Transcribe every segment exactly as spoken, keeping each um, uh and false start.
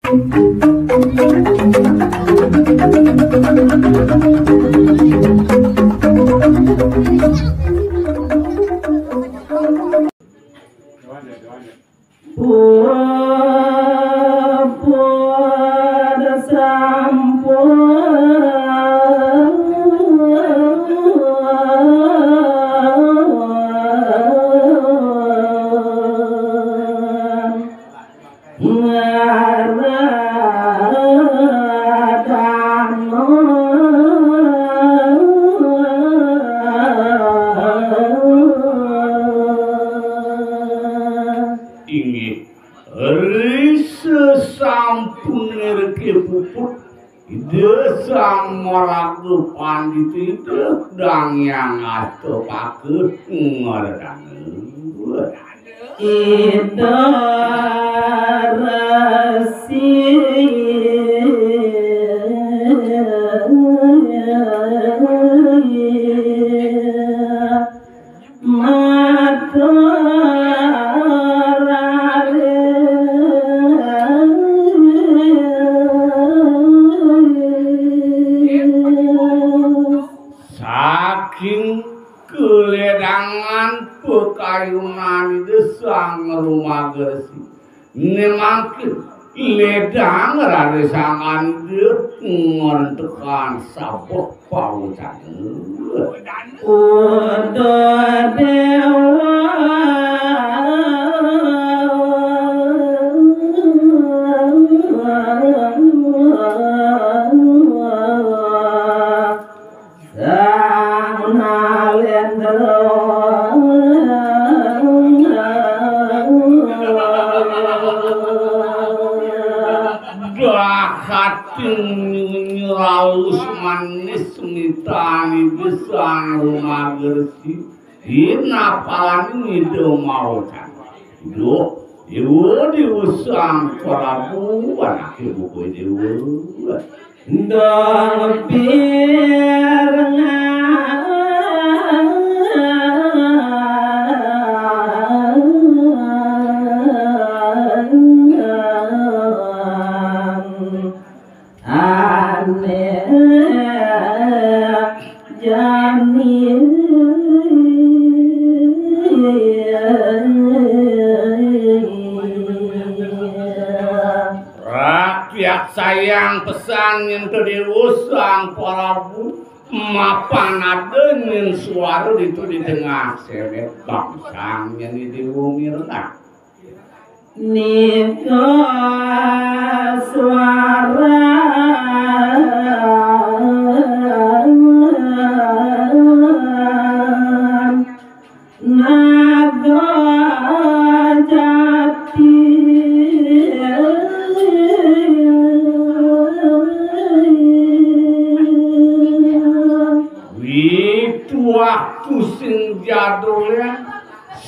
Pun, pun sampun ngaradang. Inggih, ri sasampuné riki puput, Ida Sang Maraga Pandita Ida Dang Hyang Astapaka ngaradang. Ida Resi Mada Raden. Saking kaledangan pakayunan Ida Sang Rumagersi, né mangkin ledang rarisangkan Ida ngentekan sabeh pawecana. Uda Déwa Sang Nalendra. Dahating nyunyu alus manis mitani Ida Sang Rumagersi. Dina palan Ida maocan. Duh, Déwa, Déwa Sang Prabu, anaké buka Déwa. Ndang pirengan ané jani. Rakyat sayang pesan nyén Déwa Sang Prabu, mapan ada nyén suara ditu di tengah sémét bangsa nyén Déwa Mirna. Nika suara Naga Jati. Wih, tuah tusing jadulé.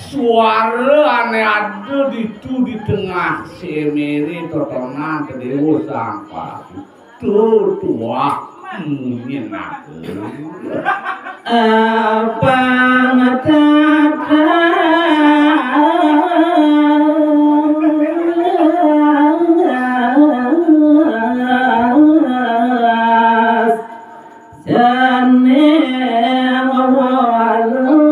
Suara ané ada ditu di tengah séméré totonan Déwa Sang Prabu. Tuh, tuah munyin aku. Abang tatas. Seneng walu.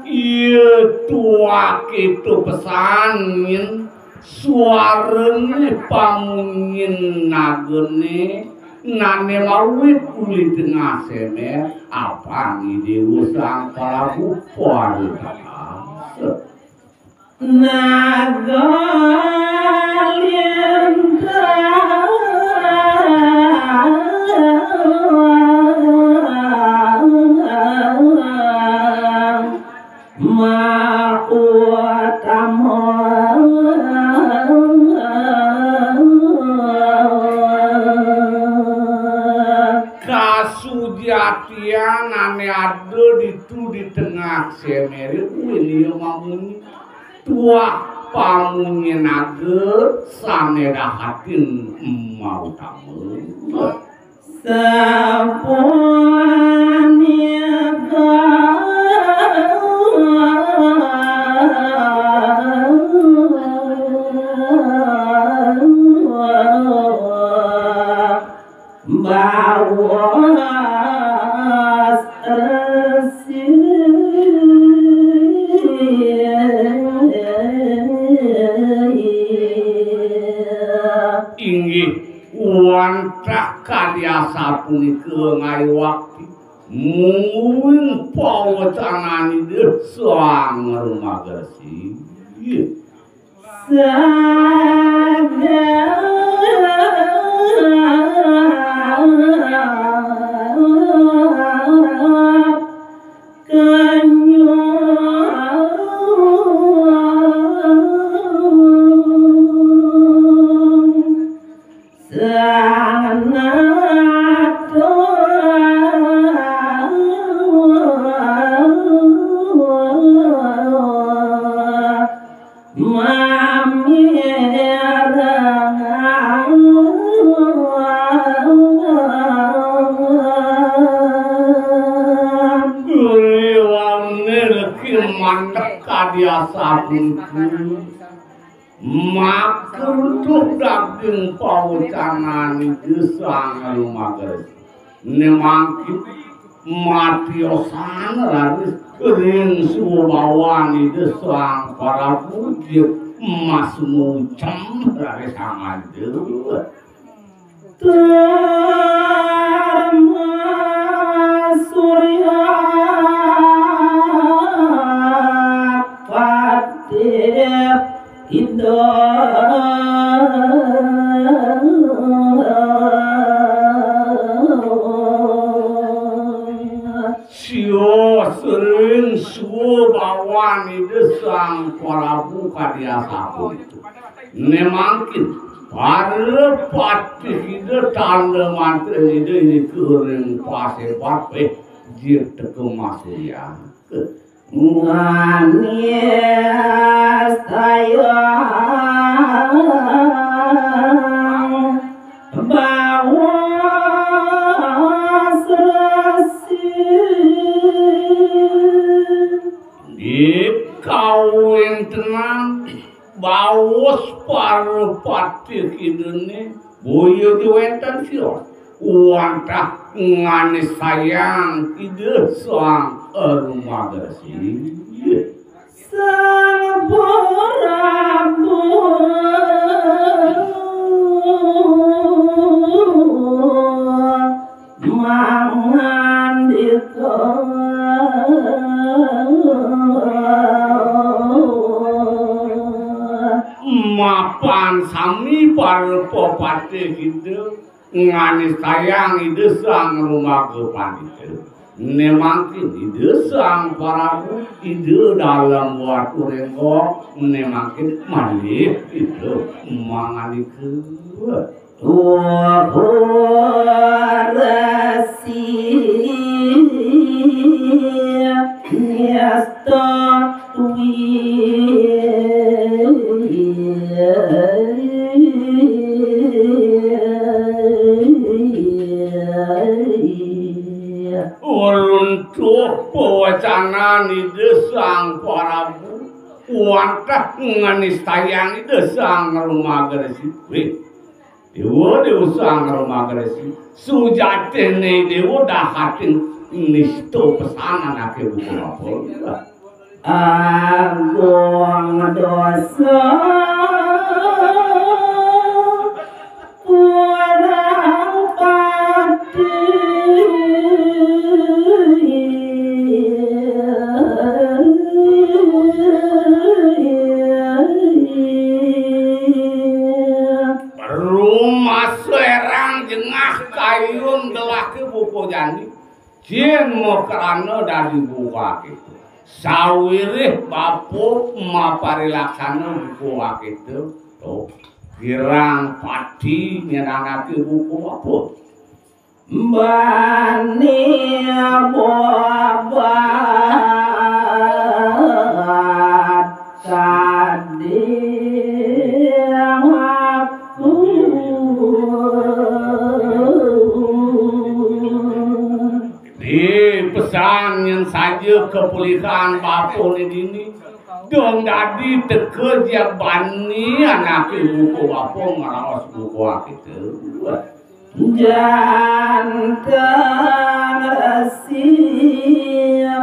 Iya tuah kéto pesan nyén suarané pamunyin nagané nané mawit uli tengah sémét apang Déwa Sang Prabu Paritas. Naga lintang mautama. Kasujatian ané ada ditu di tengah séméré, kuwi liya mamunyi. Tuah pamunyi naga sané dahatin mautama. Sapunika kadi asapunika ngayu bakti, mungguing pawecanan Ida Sang Remagresi. Saget kenyung Sang Nata mamirengang. Riwang nirki mandek kadi asapunika. Makutuh daging pawecanan Ida Sang Remagresi. Né mangkin matiosan raris ring swabawan Ida Sang Prabu Jit Mas Mucem raris angada. Dharma Surya Patih Ida. Sios ring swabawan Ida Sang Prabu kadi asapunika. Né mangkin para patih Ida, tanda mantra Ida inggih ring pasebat, eh, jit teka masuyang. Nganistayang baos resi. Di kawéntenan baos para patih Idané, boya ja wénten sios. Wantah nganistayang Ida Sang Remagresi. Sang Prabu mangandika. Mapan sami para pepatih Ida nganistayang Ida Sang Remaga Pandita. Né mangkin Ida Sang Prabu, Ida Dalem Watu Rénggong, né mangkin malih Ida mangandika. Tuhu Resi Nyasta Runtuh pawecanan Ida Sang Prabu, wantah nganistayang Ida Sang Remagresi. Wéh, Déwa, Déwa Sang Remagresi, sujatiné Déwa dahating nista pesan anaké buka bapa. Agung dosa kurang pati. Rumasa érang jengah kayun gelaké buka jani. Yén makrana dadi buka kéto. Sawiréh bapa maparilaksana buka kéto, to, kirang pati nyenengaké buka bapa. Bani bobat tadi aku. Di pesan yén saja kapulihan bapané dini, dong dadi teka jak bani anaké buka bapa ngraos buka kéto. Janten Resi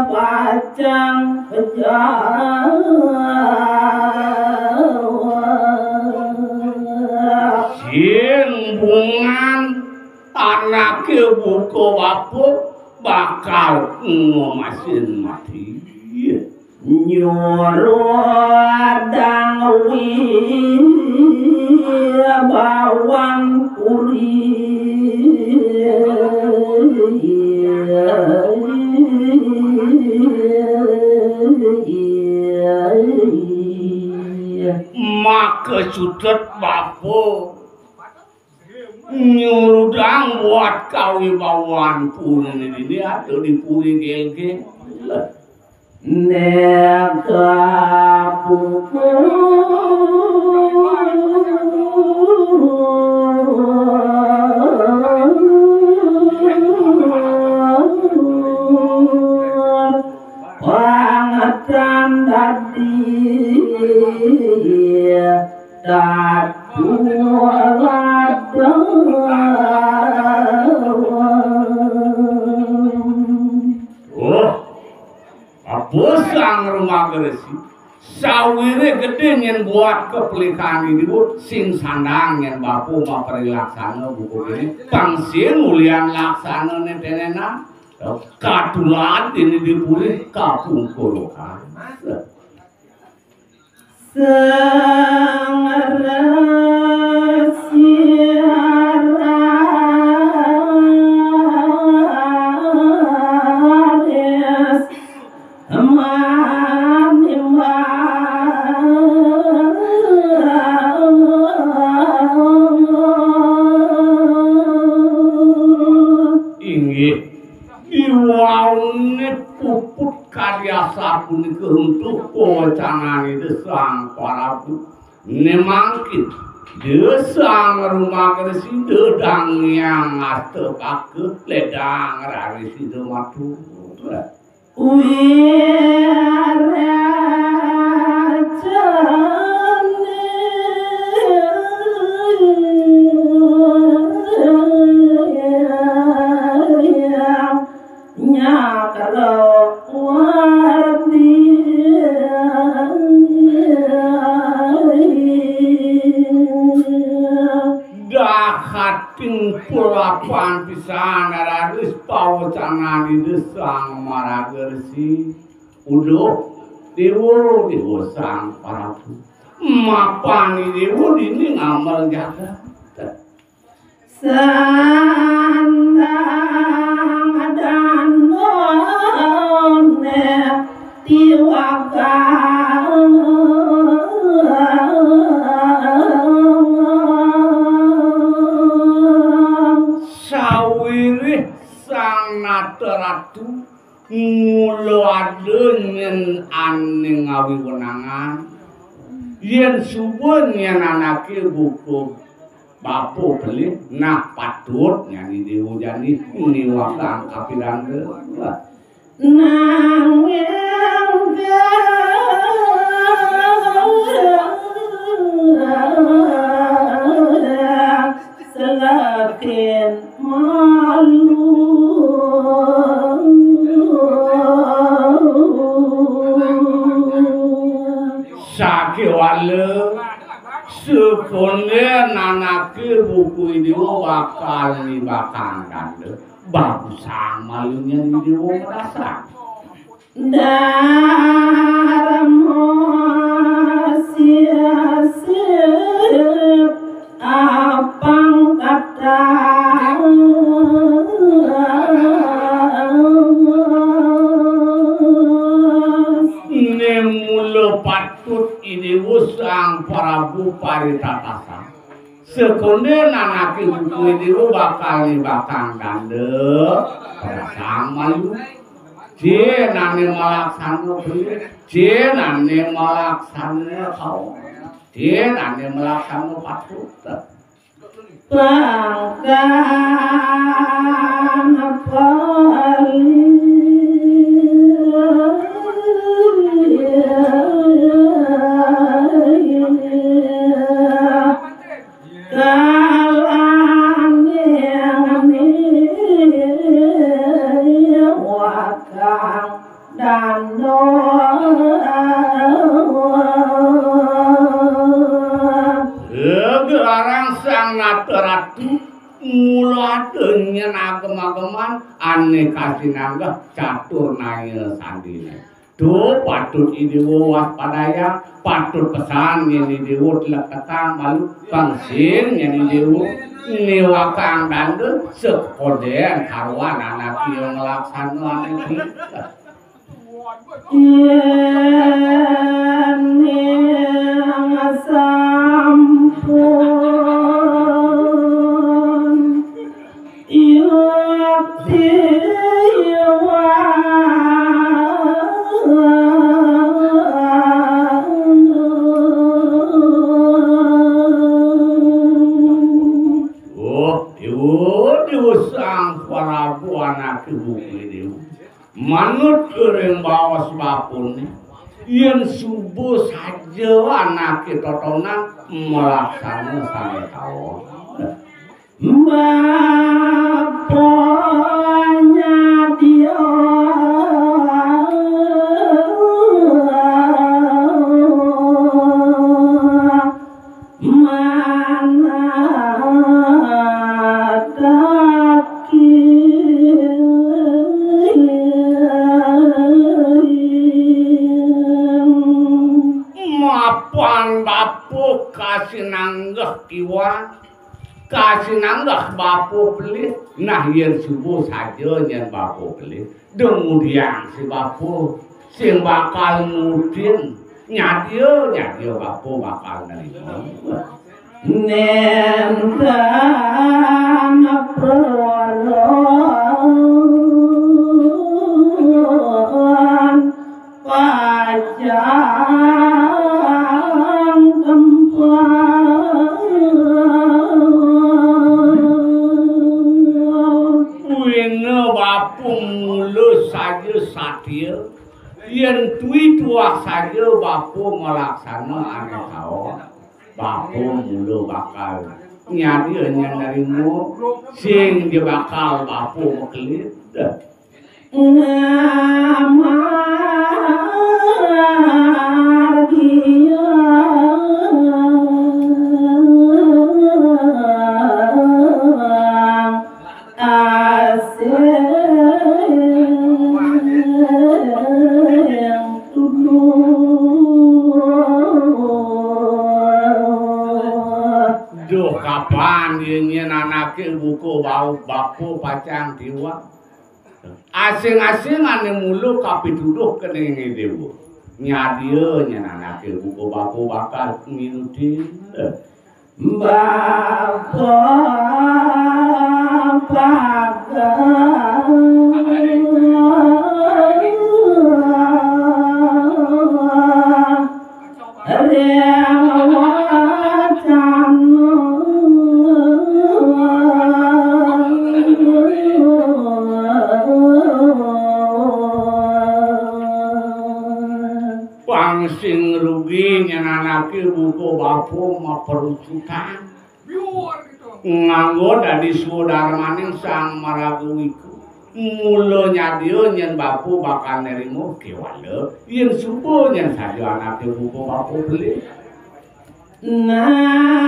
pacang pejawab. Sing bungan Anaké buka bapa bakal ngemasin mati. Nyuruh dangwi bawang puri. Maka cutet bapa nyurudang buat kawibawaan puri dini ada di puri Gélgél. Neka pukul pangetan dadi Datu Ladang. Oh, apa Sang Remaga Resi? Sawiréh gedé nyén buat kapelikan ini, Bu, sing sandang nyén bapa maparilaksana buka kéné, pang sing ulian laksana né ténénan. Katulan ini di puri kapungkuran. Sang Resi Raris manimbang. Inggih, diwauné puput kadi asapunika runtuh pawecanan Ida Sang Prabu. Né mangkin, Ida Sang Remaga Resi dangiang astaka ledang raris Ida matur. Wiracana Nyakrawarti. Dahating pelapan pisan raris pawecanan Ida Sang Maraga Resi. Uduh, déwa, déwa Sang Prabu. Mapan déwa dini ngamel jagat. Sandang danone tiwagang. Sawiréh Sang Nata Ratu mula ada nyén ané ngawiwenangan. Yén suba nyén anaké buka bapa pelih, nah patut nyén déwa jani niwagang kapilanda. Nanging selakin malu. Sakéwala sekondén anaké buka déwa bakal nibakang danda. Bagusang malunya déwa ngrasa. Darma sirasip apang kata. Né mula patut I Déwa Sang Prabu paritatasang. Sekondén anaké buka déwa bakal nibakang danda, perasaan malu. Jén ané malaksana beli, jén ané malaksana kaum, jén ané malaksana patut. Pangkana pali. Kalaning wakang danda. Gelarang Sang Nata Ratu mula Aduh, nyén agem-ageman ané kasinanggeh catur naya sandiné. Duh, patut I Déwa waspadayang, patut pesan nyén I Déwa tlektekang malu, pang sing nyén I Déwa niwakang danda, sakondén karuan anaké nglaksana ané. Yén ing sampun yukti iwang. Oh, Déwa, Déwa Sang Prabu anaké buka Déwa. Manut ring baos bapané, yén suba saja anaké totonan malaksana sané kaon. Bapa nyadya manataki. Mapan bapa kasinanggeh iwang, kasinanggeh bapa pelih. Nah, yén suba saja nyén bapa pelih, dumudiang si bapa sing bakal nutin. Nyadya, nyadya bapa bakal nrima. Nénten purun pacang tempur. Buina bapa mula saja satia. Yén tui tuah saja bapa malaksana ané kaon, bapa mula bakal nyadya nyén nrima, sing ja bakal bapa makelit. Ngamargiang asing tuduh. Duh, kapan nyén anaké buka bau bapa pacang tiwang? Asing-asing ané mula kapituduh keningé déwa. Nyadya nyén anaké buka bapa bakal nginutin. Bapa pagar. Ring wacana. Pang sing rugi nyén anaké buka bapa maperucutan. Nganggo dadi swadarmaning Sang Maraga Wika. Mula nyadya nyén bapa bakal nrima kéwala, yén suba nyén saja anaké buka bapa pelih. Nadan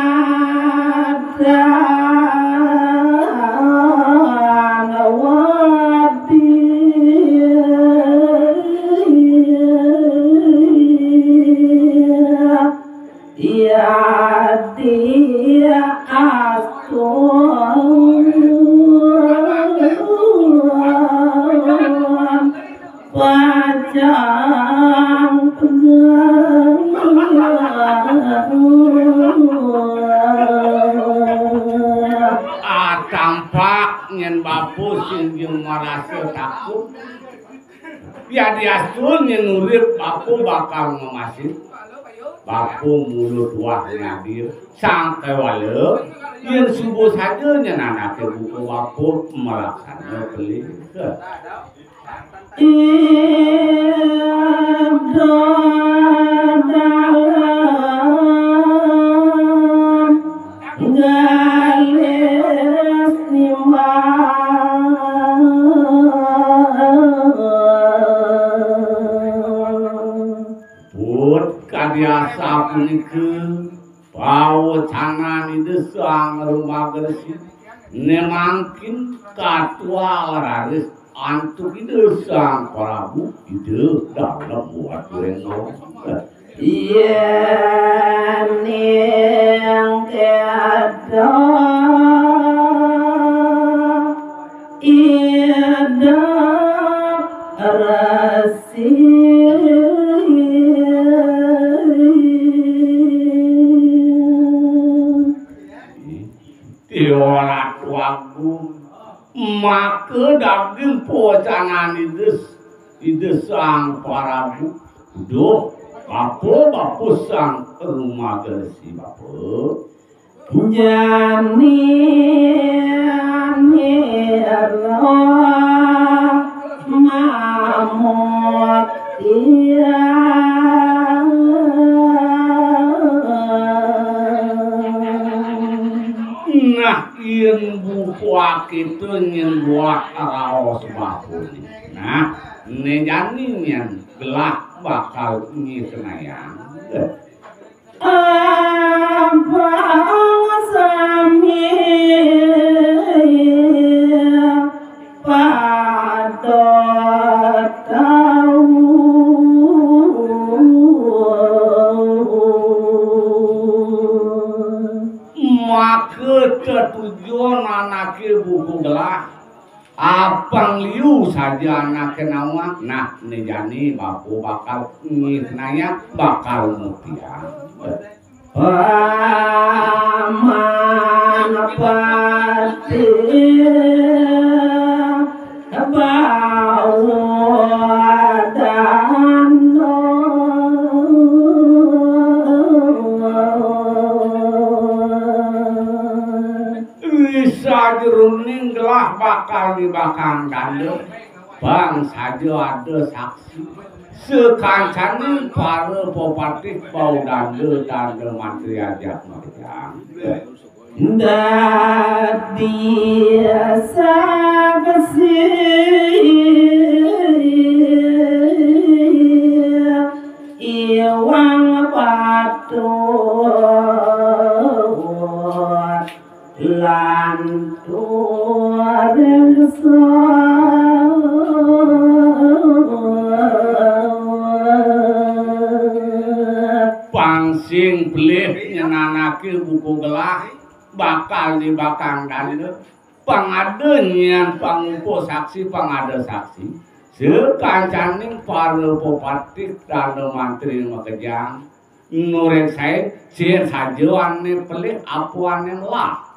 wadi. Yadi astun pacang pegang. Ah, tampak nyén bapa sing ja marasa takut. Yadi astun nyén urip bapa bakal ngemasin. Bapa mula tuah nyadya. Sangkéwala, yén suba saja nyén anaké buka bapa malaksana pelih. Ida dalam galis nimbang. Put kadi asapunika pawecanan Ida Sang Ruma Gresik. Né mangkin katua raris antuk Ida Sang Prabu, Ida Dalem Waturénggong. Yén ing kéto Ida Resi. Déwa Ratu Agung, maka daging pawacanan Ida, Ida Sang Prabu. Duh, bapa, bapa Sang Rumaga Resi, bapa. Jani nira mamut tiang. Nah, yén buka kita nyén buah raos bapa. Nah, né jani nyén gelah bakal ngikenayang. Abang sami pada tahu. Maka tetujon anaké buka gelah. Apang liu saja anaké nawang. Nah, né jani bapa bakal ngikenayang, bakal mutiang. Paman Patih Bawa Dano. Ri sajeroning gelah bakal nibakang danda, pang saja ada saksi. Sakancaning para pepatih, Bawa Danda, Danda Mantri ajak makejang. Dadi saksi iwang patut lantur. Pang sing pelih nyenanake buka gelah, bakal nibakang danda. Pang ada nyan pangupa saksi, pang ada saksi. Sakancaning para pepatih, danda mantri makejang. Nurin saé, cén saja ané pelih, apa ané melah.